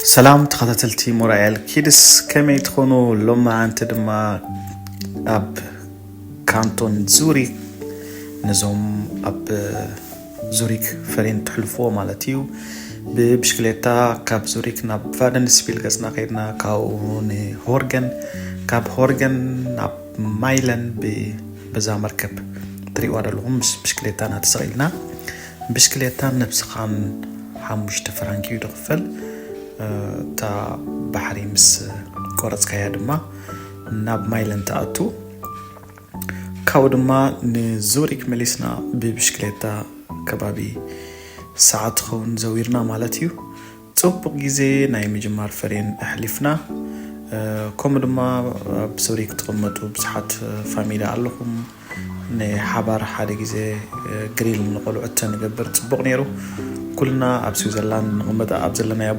ሰላም ተኸታተልቲ ሞራኤል ኪድስ፣ ከመይ ትኾኑ? ሎማዓንቲ ድማ ኣብ ካንቶን ዙሪክ፣ ነዞም ኣብ ዙሪክ ፈሬን ትሕልፍዎ ማለት እዩ፣ ብብሽክሌታ ካብ ዙሪክ ናብ ቫደንስቢል ገጽና ከይድና፣ ካብኡ ንሆርገን፣ ካብ ሆርገን ናብ ማይለን ብ- በዛ መርከብ ትሪእዋ ዘለኹም ምስ ብሽክሌታና ተሰቒልና፣ ብሽክሌታን ነብስኻን ሓሙሽተ ፍራንክ እዩ ዝኽፈል። እታ ባሕሪ ምስ ቆረፅካያ ድማ ናብ ማይለን ትኣቱ። ካብኡ ድማ ንዙሪክ መሊስና ብብሽክሌታ ከባቢ ሰዓት ትኸውን ዘዊርና ማለት እዩ። ጽቡቕ ግዜ ናይ ምጅማር ፈሬን ኣሕሊፍና። ከምኡ ድማ ኣብ ዙሪክ ትቕመጡ ብዙሓት ፋሚሊ ኣለኹም፣ ንሓባር ሓደ ግዜ ግሪል ንቆልዑት ተንገብር ጽቡቕ ነይሩ። ኩልና ኣብ ስዊዘርላንድ ንቕመጥ ኣብ ዘለናዮ